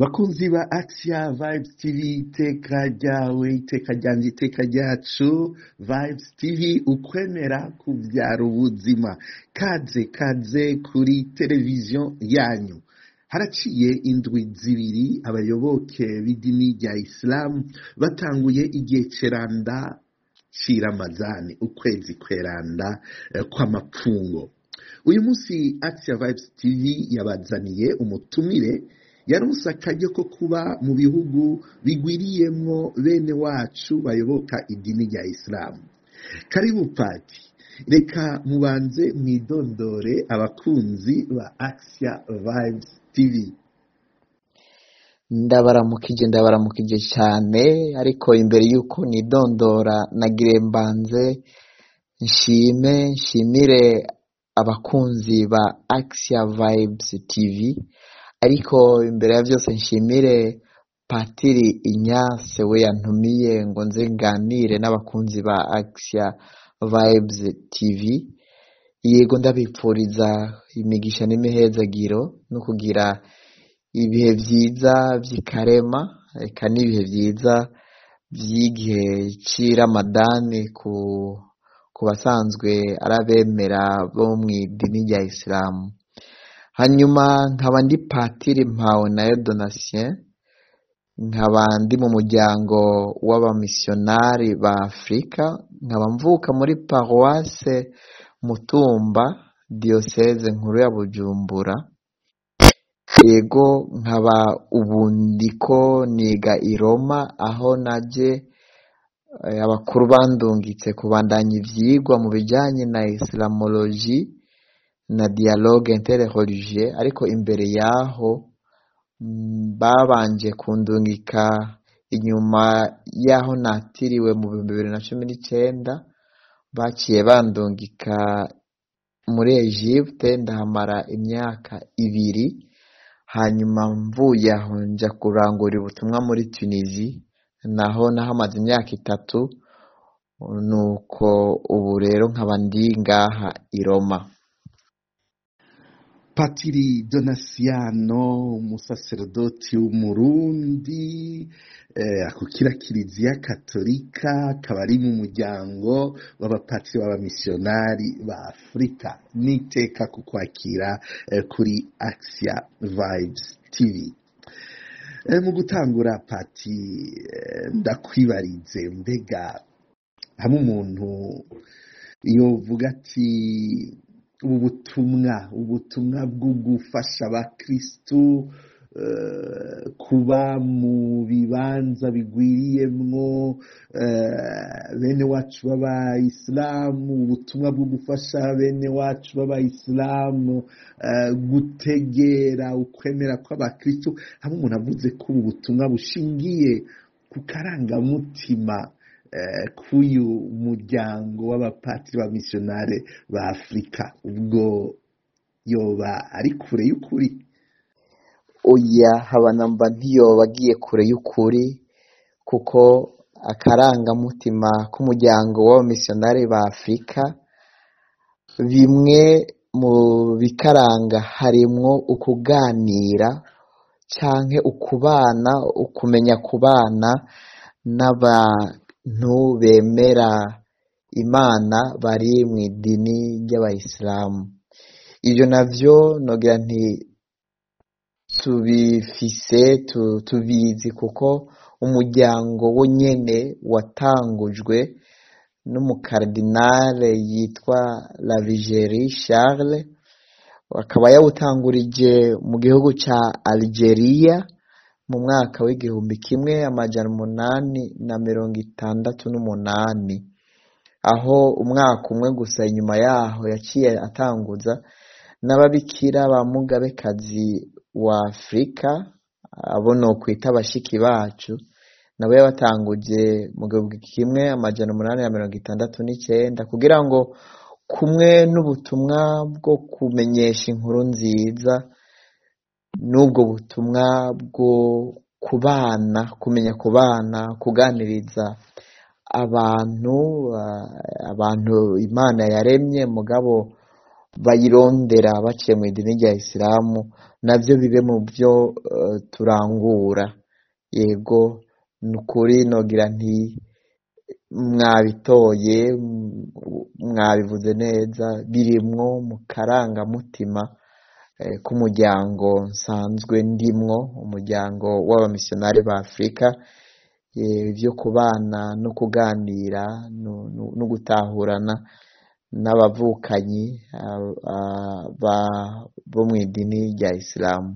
Bakunzi ba Axia Vibes TV, iteka ryawe, iteka ryanje, iteka ryacu. Vibes TV, ukwemera kubyara ubuzima. Kaze kaze kuri televiziyo yanyu. Haraciye indwi 2 abayoboke b'idini rya Isilamu batanguye igihe ceranda c'iramazani, ukwezi kweranda kw'amapfungo. Uyu munsi Axia Vibes TV yabazaniye umutumire yaronse akaryo ko kuba mu bihugu bigwiriyemwo bene wacu bayoboka idini rya Isilamu. Karibu pati, reka mubanze mwidondore abakunzi ba Axia Vibes TV. Ndabaramukije, ndabaramukije cyane, ariko imbere y'uko nidondora nagire mbanze nshime, nshimire abakunzi ba Axia Vibes TV, ariko imbere ya byose nshimire Patiri Ignace we yantumiye ngo nze nganire n'abakunzi ba Axia Vibes TV. Yego, ndabipfuriza imigisha n'imihezagiro no kugira ibihe vyiza vy'ikarema, eka n'ibihe vyiza vy'igihe c'iramadani ku basanzwe ari abemera bo mw'idini rya Isilamu. Hanyuma nkaba ndi Patiri Mpawenayo Donatien, nkaba ndi mu muryango w'abamisiyonari ba Afurika, nkaba mvuka muri paruwase Mutumba, diyoseze nkuru ya Bujumbura. Yego, nkaba ubu ndiko niga i Roma, aho naje abakuru bandungitse kubandanya ivyigwa mu bijanye na islamologie na dialogue interreligieux, ariko imbere yaho babanje kundungika inyuma yaho natiriwe mu 2019, baciye bandungika muri Egypte, ndahamara imyaka 2, hanyuma mvuye aho nja kurangura ubutumwa muri Tunisie, naho nahamaze imyaka 3, nuko ubu rero nkaba ndi ngaha i Roma. Patiri Donasiano, umusaserdoti w'Umurundi, akukira Kiliziya Katolika, akaba ari mu muryango w'abapatiri b'abamisiyonari ba Afurika. Niteka kukwakira kuri Axia Vibes TV. Mu gutangura pati, ndakwibarize, mbega hamwe umuntu yovuga ati ubu butumwa bwo gufasha abakristu kuba mu bibanza bigwiriyemwo bene wacu b'abayisilamu, ubutumwa bwo gufasha bene wacu b'abayisilamu gutegera ukwemera kw'abakristu, hamwe umuntu avuze ko ubu butumwa bushingiye ku karangamutima k'uyu muryango w'abapatiri b'abamisiyonari ba Afurika, ubwo yoba ari kure y'ukuri? Oya, habanamba ntiyoba agiye kure y'ukuri, kuko akarangamutima k'umuryango w'abamisiyonari ba Afurika, bimwe mu bikaranga harimwo ukuganira canke ukubana, ukumenya kubana n'abantu bemera Imana bari mu idini ry'abayisilamu. Ivyo navyo nogira nti tubifise, tubizi, kuko umuryango wo nyene watangujwe n'umukardinale yitwa Lavigerie Charles, akaba yawutangurije mu gihugu ca Algeria mu mwaka w'1868, aho umwaka umwe gusa inyuma yaho yaciye atanguza n'ababikira ba mugabekazi wa Afurika, abo nokwita abashiki bacu, nabo yabatanguje mu 1869, kugira ngo kumwe n'ubutumwa bwo kumenyesha inkuru nziza, n'ubwo butumwa bwo kubana, kumenya kubana, kuganiriza abantu, abantu Imana yaremye mugabo bayirondera baciye mu idini rya Isilamu, navyo bibe mu byo turangura. Yego, nukuri nogira nti mwabitoye, mwabivuze neza, birimwo mu karangamutima k'umuryango nsanzwe ndimwo, umuryango w'abamisiyonari ba Afrika, byo kubana no kuganira no gutahurana n'abavukanyi bo mu idini rya Isilamu.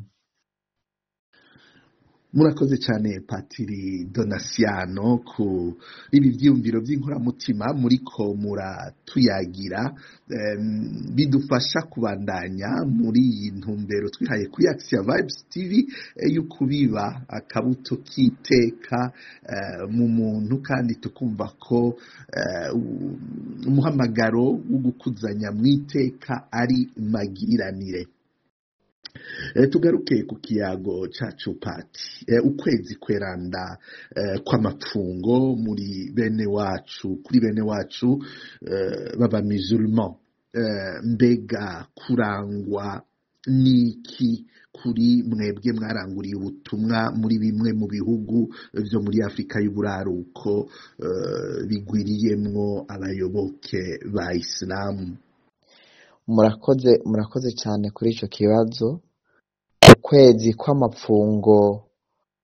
Murakoze cyane Patiri Donasiano ku ibi byiyumviro by'inkoramutima muriko muratuyagira, bidufasha kubandanya muri iyi ntumbero twihaye kuri Axia Vibes TV yo kubiba akabuto k'iteka mu muntu, kandi tukumva ko umuhamagaro wo gukuzanya mu iteka ari magiranire. Tugaruke ku kiyago cacu Pati. Ukwezi kweranda kw'amapfungo muri bene wacu, kuri bene wacu baba musulman, mbega kurangwa niki kuri mwebwe mwaranguriye ubutumwa muri bimwe mu bihugu vyo muri Afrika y'uburaruko bigwiriyemwo abayoboke ba Isilamu? Murakoze cyane kuri ico kibazo. Ukwezi kw'amapfungo,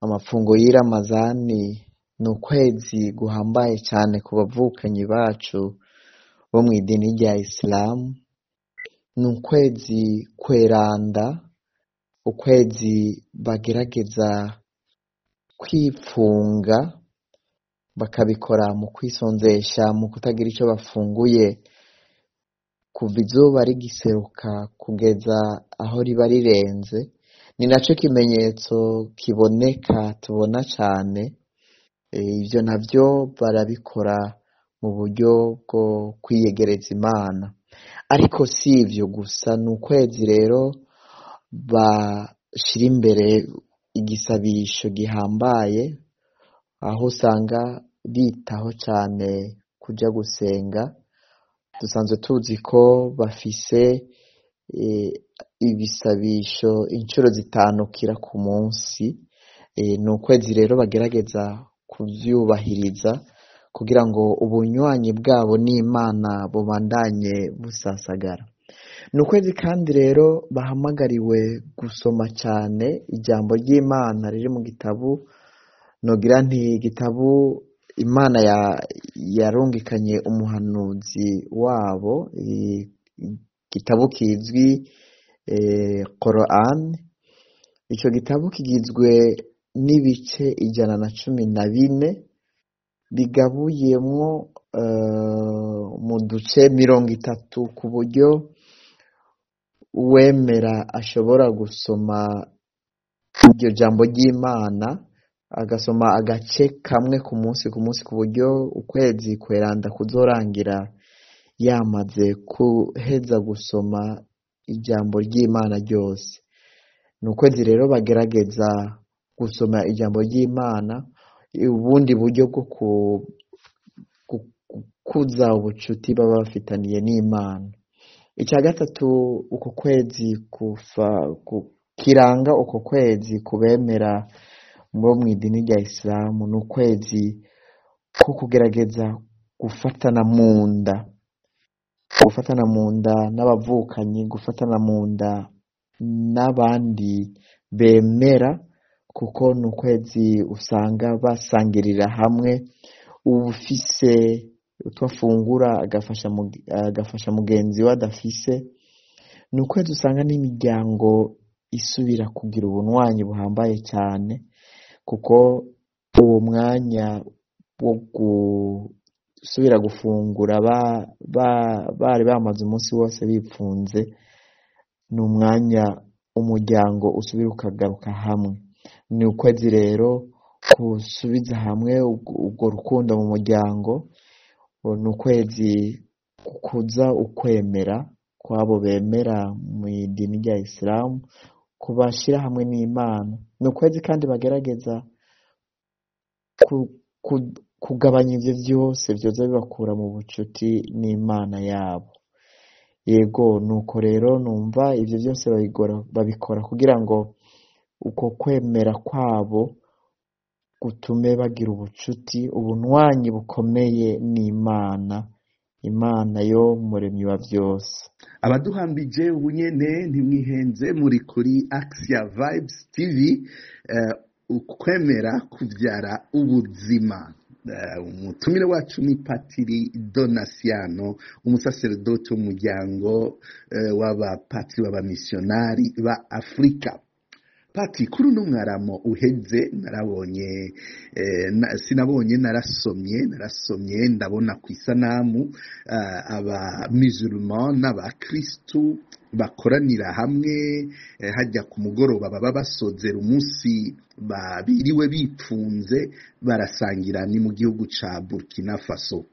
amapfungo y'iramazani, ni ukwezi guhambaye cyane ku bavukanyi bacu bo mu idini rya Isilamu. Ni ukwezi kweranda, ukwezi bagerageza kwipfunga, bakabikora mu kwisonzesha, mu kutagira ico bafunguye kuva izuba rigiseruka kugeza aho riba rirenze. Ni naco kimenyetso kiboneka tubona cyane. Ivyo navyo barabikora mu buryo bwo kwiyegereza Imana. Ariko si ivyo gusa, ni ukwezi rero bashira imbere igisabisho gihambaye, aho usanga bitaho cyane kuja gusenga. Dusanzwe tuzi ko bafise ibisabisho inshuro 5 kira ku munsi. Ni ukwezi rero bagerageza kuvyubahiriza kugira ngo ubunywanyi bwabo n'Imana bubandanye busasagara. Ni ukwezi kandi rero bahamagariwe gusoma cyane ijambo ry'Imana riri mu gitabu, nogira nti igitabu Imana yarungikanye umuhanuzi wabo, igitabo kizwi Quran. Ico gitabo kigizwe n'ibice 114 bigabuyemwo mu duce 30, ku buryo uwemera ashobora gusoma iryo jambo ry'Imana, agasoma agace kamwe ku munsi ku munsi, ku buryo ukwezi kweranda kuzorangira yamaze kuheza gusoma ijambo ry'Imana ryose. Ni ukwezi rero bagerageza gusoma ijambo ry'Imana, ubundi buryo bwo kukuza ubucuti baba bafitaniye n'Imana. Icya gatatu, uko kwezi kiranga uko kwezi kubemera bo mu idini rya Isilamu, ni ukwezi ko kugerageza gufatana mu nda, gufatana mu nda n'abavukanyi, gufatana mu nda n'abandi bemera, kuko ni ukwezi usanga basangirira hamwe, uwufise utwo afungura agafasha mugenzi we adafise. Ni ukwezi usanga n'imiryango isubira kugira ubunywanyi buhambaye cyane, kuko uwo mwanya wo gusubira gufungura bari bamaze umunsi wose bipfunze, ni umwanya umuryango usubira ukagaruka hamwe. Ni ukwezi rero gusubiza hamwe urwo rukundo mu muryango, ni ukwezi kuza ukwemera kwabo bemera mu idini rya Isilamu, kubashira hamwe n'Imana. Ni ukwezi kandi bagerageza kugabanya ivyo vyose vyoza bibakura mu bucuti n'Imana yabo. Yego, nuko rero numva ivyo byose babikora kugira ngo uko kwemera kwabo gutume bagira ubucuti, ubunywanyi bukomeye n'Imana, Imana yo muremyi wa vyose. Abaduhambije ubunyene ntimwihenze, muri kuri Axia Vibes TV. Ukwemera kuvyara ubuzima. Umutumire wacu ni Patiri Donasiano, umusaseredoti w'umuryango w'abapatiri b'abamisiyonari ba Afurika. Pati, kuri uno mwaramo uheze narabonye, sinabonye, narasomye ndabona ku isanamu aba musulman n'abakristu bakoranira hamwe hajya ku mugoroba, baba basozera umunsi babiriwe bipfunze, barasangira. Ni mu gihugu ca Burkina Faso,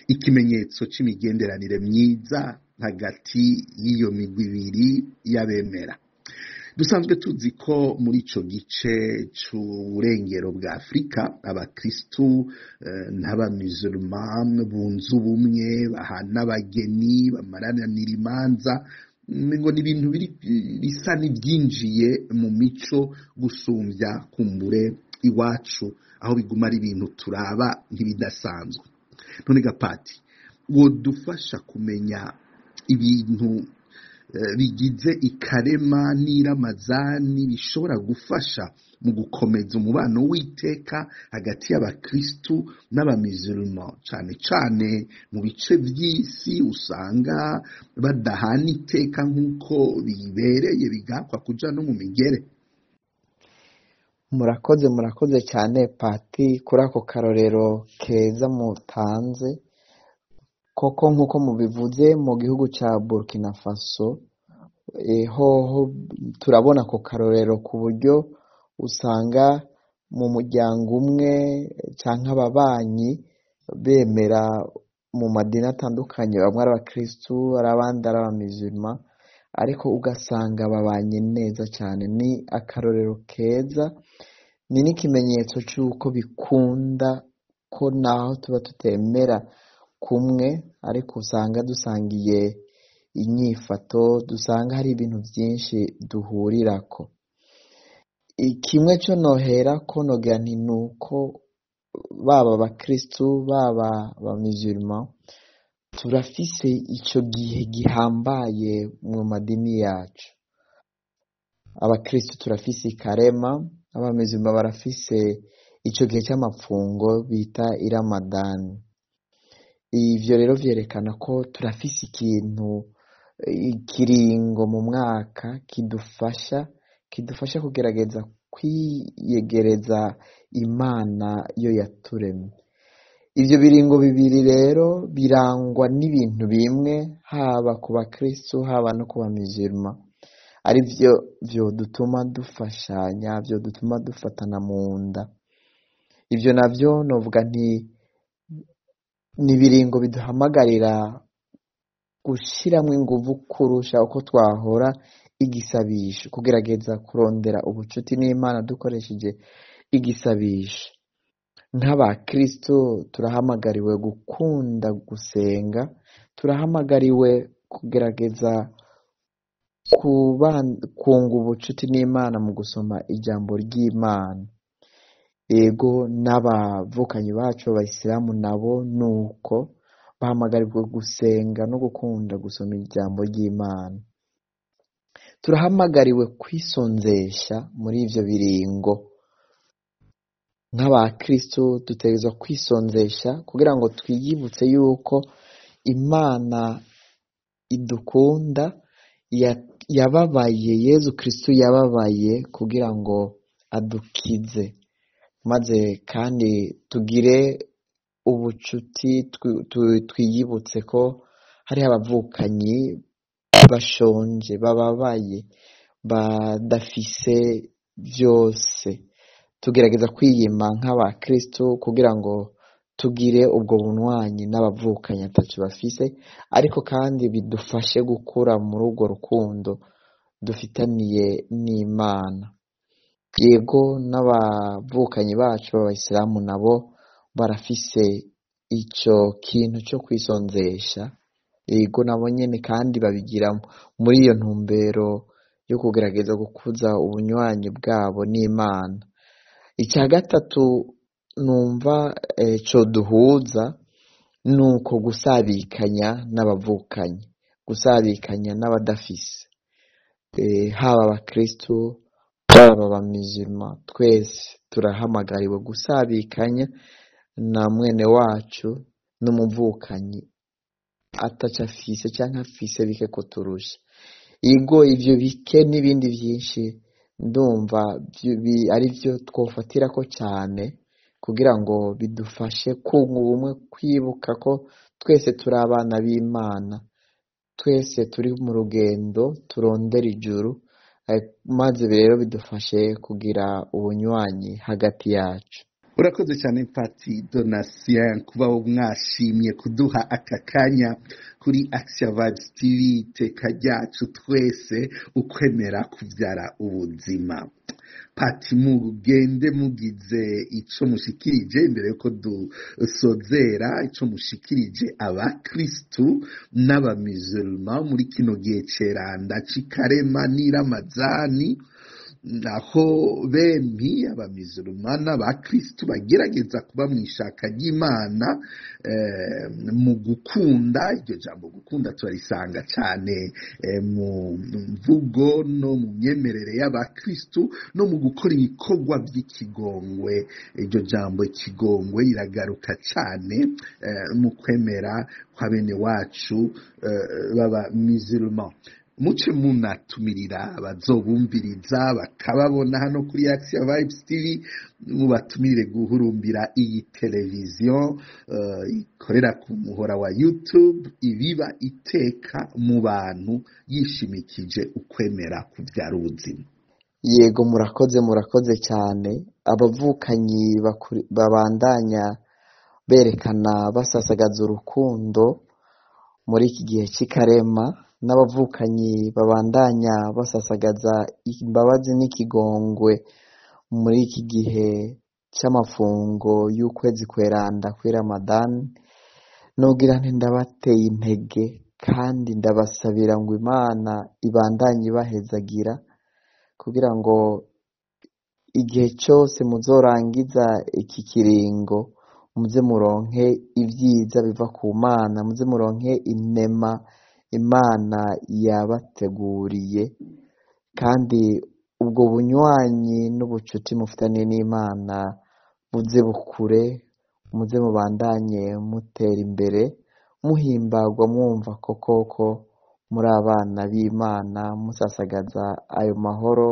ikimenyetso c'imigenderanire myiza hagati y'iyo migwi ibiri y'abemera. Dusanzwe tuzi ko muri ico gice c'uburengero bwa Afurika abakristu n'abamusulman bunze ubumwe, bahana abageni, bamaranira imanza, ngo ni ibintu bisa n'ibyinjiye mu mico gusumbya kumbure iwacu, aho biguma ari ibintu turaba nk'ibidasanzwe. None gapati, wodufasha kumenya ibintu bigize ikarema n'iramazani bishobora gufasha mu gukomeza umubano w'iteka hagati y'abakristu n'abamisulman, cane cane mu bice vy'isi usanga badahana iteka nk'uko bibereye, bigakwa kuja no mu migere? Murakoze, murakoze cyane Pati kuri ako karorero keza mutanze. Koko nk'uko mubivuze, mu gihugu ca Burkina Faso hoho turabona ako karorero, ku buryo usanga mu muryango umwe canke ababanyi bemera mu madini atandukanye, bamwe ari abakristu, ari abandi ari abamizirima, ariko ugasanga babanye neza cyane. Ni akarorero keza, ni n'ikimenyetso c'uko bikunda ko naho tuba tutemera kumwe, ariko usanga dusangiye inyifato, dusanga hari ibintu byinshi duhurirako. Kimwe cyo nohera ko nogira nti nuko baba abakristu, baba abamizirima, turafise ico gihe gihambaye mu madini yacu. Abakristu turafise ikarema, abamizirima barafise ico gihe c'amapfungo bita iramadani. Ivyo rero vyerekana ko turafise ikintu, ikiringo mu mwaka kidufasha kugerageza kwiyegereza Imana yo yaturemye. Ivyo biringo bibiri rero birangwa n'ibintu bimwe, haba ku bakristu, haba no ku bamizirima, ari vyo vyodutuma dufashanya, vyodutuma dufatana mu nda. Ivyo navyo novuga nti ni ibiringo biduhamagarira gushiramwo inguvu kurusha uko twahora igisabisho, kugerageza kurondera ubucuti n'Imana dukoresheje igisabisho. Nk'abakristo turahamagariwe gukunda gusenga, turahamagariwe kugerageza kunga ubucuti n'Imana mu gusoma ijambo ry'Imana. Ego, n'abavukanyi bacu b'abayisilamu nabo nuko bahamagarirwa gusenga no gukunda gusoma ijambo ry'Imana. Turahamagariwe kwisonzesha muri ivyo biringo. Nk'abakristo dutegerezwa kwisonzesha kugira ngo twiyibutse yuko Imana idukunda, yababaye, Yezu Kristo yababaye kugira ngo adukize, maze kandi tugire ubucuti, twiyibutse ko hariho abavukanyi bashonje, bababaye, badafise byose. Tugerageza kwiyima nk'abakristo kugira ngo tugire ubwo bunywanyi n'abavukanyi ataco bafise, ariko kandi bidufashe gukura muri urwo rukundo dufitaniye n'Imana. Yego, n'abavukanyi bacu b'abayisilamu nabo barafise ico kintu co kwisonzesha. Yego, nabo nyene kandi babigira muri iyo ntumbero yo kugerageza gukuza ubunywanyi bwabo n'Imana. Icya gatatu numva coduhuza nuko gusabikanya n'abavukanyi, gusabikanya n'abadafise, haba abakristu baba abamizirima, twese turahamagariwe gusabikanya na mwene wacu n'umuvukanyi ataco afise canke afise bike kuturusha. Ego, ivyo bike n'ibindi vyinshi ndumva ari vyo twofatirako cane kugira ngo bidufashe kunga ubumwe, kwibuka ko twese turi abana b'Imana, twese turi mu rugendo turondera ijuru, maze rero bidufashe kugira ubunywanyi hagati yacu. Urakoze cyane, Pati Donatien, kuba mwashimye kuduha aka kanya kuri Action Vibes TV, iteka ryacu twese, ukwemera kubyara ubuzima. Pati, mugende mugize ico mushikirije imbere yuko dusozera, ico mushikirije abakristu n'abamizulma muri kino gihe ceranda c'ikarema n'iramazani, aho bempi abamizulma n'abakristu bagerageza kuba mu ishaka ry'Imana mu gukunda. Iryo jambo gukunda turarisanga cyane mu mvugo no mu myemerere y'abakristu no mu gukora ibikorwa by'ikigongwe. Iryo jambo ikigongwe riragaruka cyane mu kwemera kwa bene wacu b'abamizulma. Muce munatumirira abazobumviriza bakababona hano kuri Action Vibes TV, mubatumirire guhurumbira iyi televiziyo ikorera ku muhora wa YouTube, ibiba iteka mu bantu yishimikije ukwemera kubyara ubuzima. Yego, murakoze, murakoze cyane. Abavukanyi babandanya berekana basasagaza urukundo muri iki gihe cy'ikarema, n'abavukanyi babandanya basasagaza imbabazi n'ikigongwe muri iki gihe cy'amafungo y'ukwezi kweranda kuri Ramadani, nogira nti ndabateye intege kandi ndabasabira ngo Imana ibandanye ibahezagira, kugira ngo igihe cyose muzorangiza iki kiringo muze muronke ibyiza biva ku Mana, muze muronke inema Imana yabateguriye, kandi ubwo bunywanyi n'ubucuti mufitanye n'Imana buze bukure, muze mubandanye mutera imbere, muhimbagwa mwumva ko koko muri abana b'Imana, musasagaza ayo mahoro,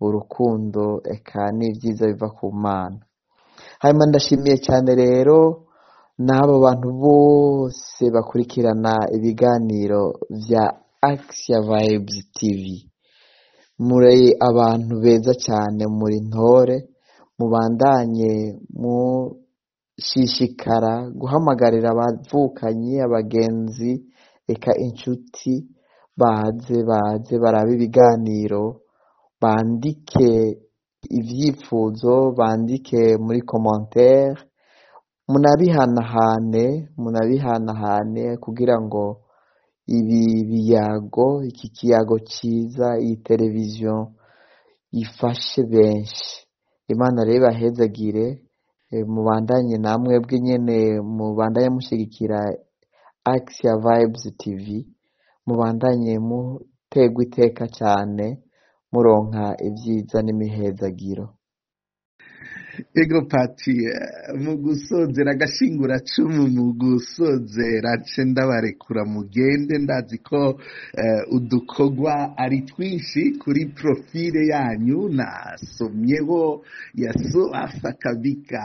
urukundo, eka n'ibyiza biva ku Mana. Hanyuma ndashimiye cyane rero n'abo bantu bose bakurikirana ibiganiro vya Action Vibes TV. Muri abantu beza cyane, muri ntore, mubandanye mushishikara guhamagarira abavukanyi, abagenzi, eka inshuti, baze baze barabe ibiganiro, bandike ivyifuzo, bandike muri commentaire, munabihanahane, munabihanahane kugira ngo ibi biyago, iki kiyago ciza, iyi televiziyo ifashe benshi. Imana rero ibahezagire, mubandanye namwebwe nyene, mubandanye mushigikira Action Vibes TV, mubandanye mutegwa iteka cyane, muronka ibyiza n'imihezagiro. Ego Pati, mu gusozera agashinguracumu, mu gusozera nce ndabarekura mugende, ndazi ko udukorwa ari twinshi kuri profile yanyu nasomyeho yaso afakabika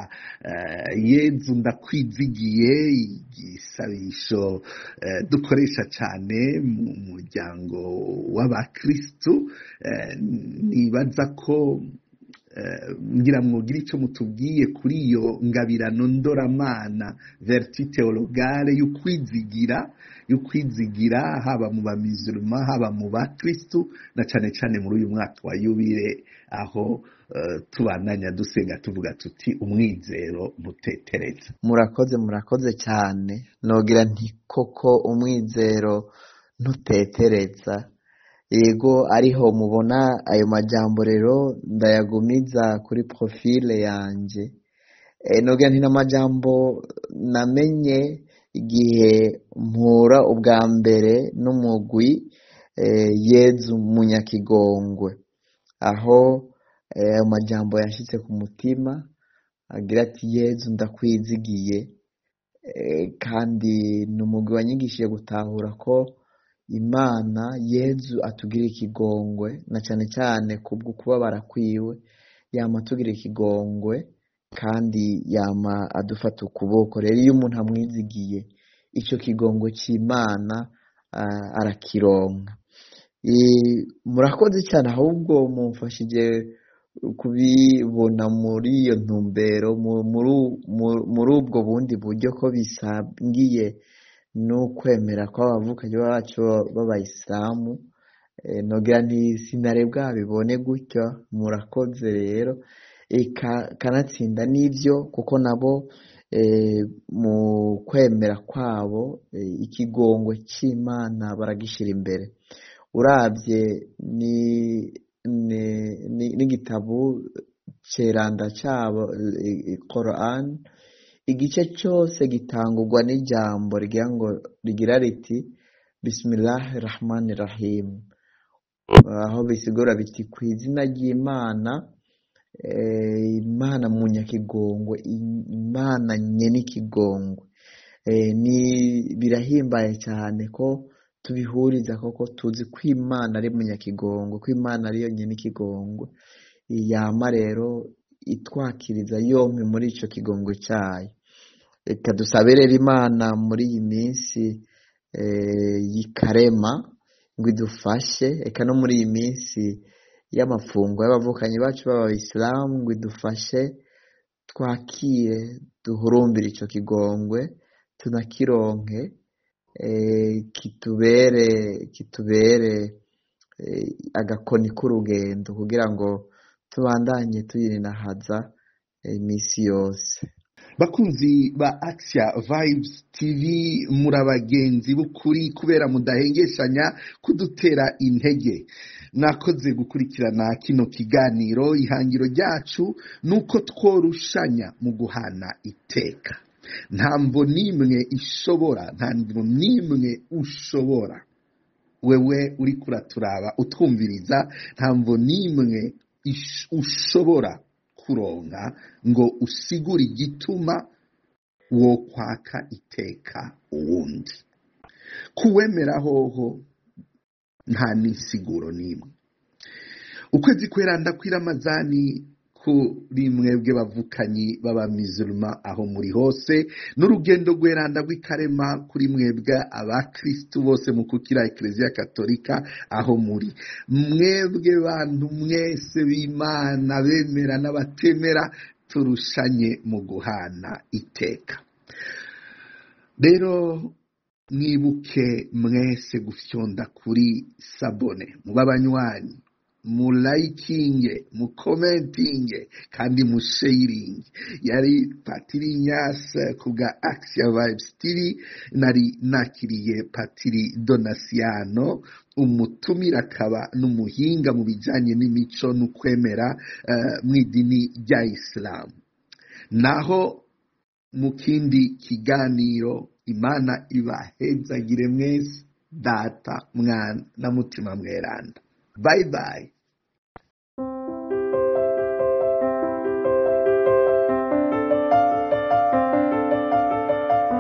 Yezu ndakwizigiye, igisabisho dukoresha cyane mu muryango w'abakristu. Nibaza ko Ngira mwogira icyo mutubwiye kuri iyo ngabirano ndoramana, vertu théologale y'ukwizigira haba mu bamiziruma, haba mu bakristu, na cane cane muri uyu mwaka wa yubile, aho tubandanya dusenga tuvuga tuti: "Umwizero ntutetereza." Murakoze, murakoze cyane. Nogira nti koko umwizero ntutetereza. Yego, ariho mubona ayo majambo rero ndayagumiza kuri profile yanje. Nogira nti n'amajambo namenye igihe mpura ubwa mbere n'umugwi Yezu Munyakigongwe, aho ayo majambo yashitse ku mutima agira ati: "Yezu, ndakwizigiye." Kandi ni umugwi wanyigishije gutahura ko Imana Yezu atugira ikigongwe, na cyane cyane kubwo kubabara kwiwe yama atugira ikigongwe kandi yama adufata ukuboko. Rero iyo umuntu amwizigiye, icyo kigongwe cy'Imana arakironka. Murakoze cyane, ahubwo mumfashije kubibona muri iyo ntumbero, muri ubwo bundi buryo, ko bisangiye n'ukwemera kw'abavukanyi bacu b'abayisilamu. Nogira nti sinari bwabibone gutyo. Murakoze rero. Kanatsinda n'ibyo, kuko nabo mu kwemera kwabo ikigongwe cy'Imana baragishira imbere. Urabye n'igitabo ceranda cyabo, Quran, igice cyose gitangurwa n'ijambo rigira ngo rigira riti: "Bismillahi rahmani rahim", aho bisigura biti: "Ku izina ry'Imana, Imana munyakigongwe, Imana nyenikigongwe." Ni birahimbaye cyane ko tubihuriza, koko tuzi ko Imana ari munyakigongwe, ko Imana ariyo nyenikigongwe, yama rero itwakiriza yompi muri ico kigongwe cyayo. Reka dusabe rero Imana muri iyi minsi y'ikarema ngo idufashe, eka no muri iyi minsi y'amafungo y'abavukanyi bacu b'abayisilamu, ngo idufashe twakire, duhurumbire ico kigongwe, tunakironke, kitubere agakoni k'urugendo kugira ngo tubandanye tuyirinahaza iminsi yose. Bakunzi ba Axia Vibes TV, muri abagenzi b'ukuri kubera mudahengeshanya kudutera intege. Mwakoze gukurikirana kino kiganiro. Ihangiro ryacu nuko tworushanya mu guhana iteka. Nta mvo n'imwe ishobora, nta mvo n'imwe ushobora, wewe uri kuraturaba utwumviriza, nta mvo n'imwe ushobora kuronka ngo usigure igituma wo kwaka iteka uwundi. Kuwemera hoho nta n'insiguro n'imwe. Ukwezi kweranda kw'iramazani kuri mwebwe bavukanyi b'abamizuluma aho muri hose, n'urugendo rweranda rw'ikarema kuri mwebwe abakristu bose mukukira Eklezia Katolika aho muri. Mwebwe bantu mwese b'Imana, bemera n'abatemera, turushanye mu guhana iteka. Rero mwibuke mwese gufyonda kuri s'abonner, muba abanywanyi, mulayikinge, mukomentinge kandi musharinge. Yari Patiri Nyasa ku bwa Axia Vibes TV. Nari nakiriye Patiri Donasiano, umutumira akaba n'umuhinga mu bijyanye n'imico n'ukwemera mu idini rya Isilamu. Naho mu kindi kiganiro, Imana ibahezagire mwese, Data, Mwana na Mutima Mweranda. Bye bye.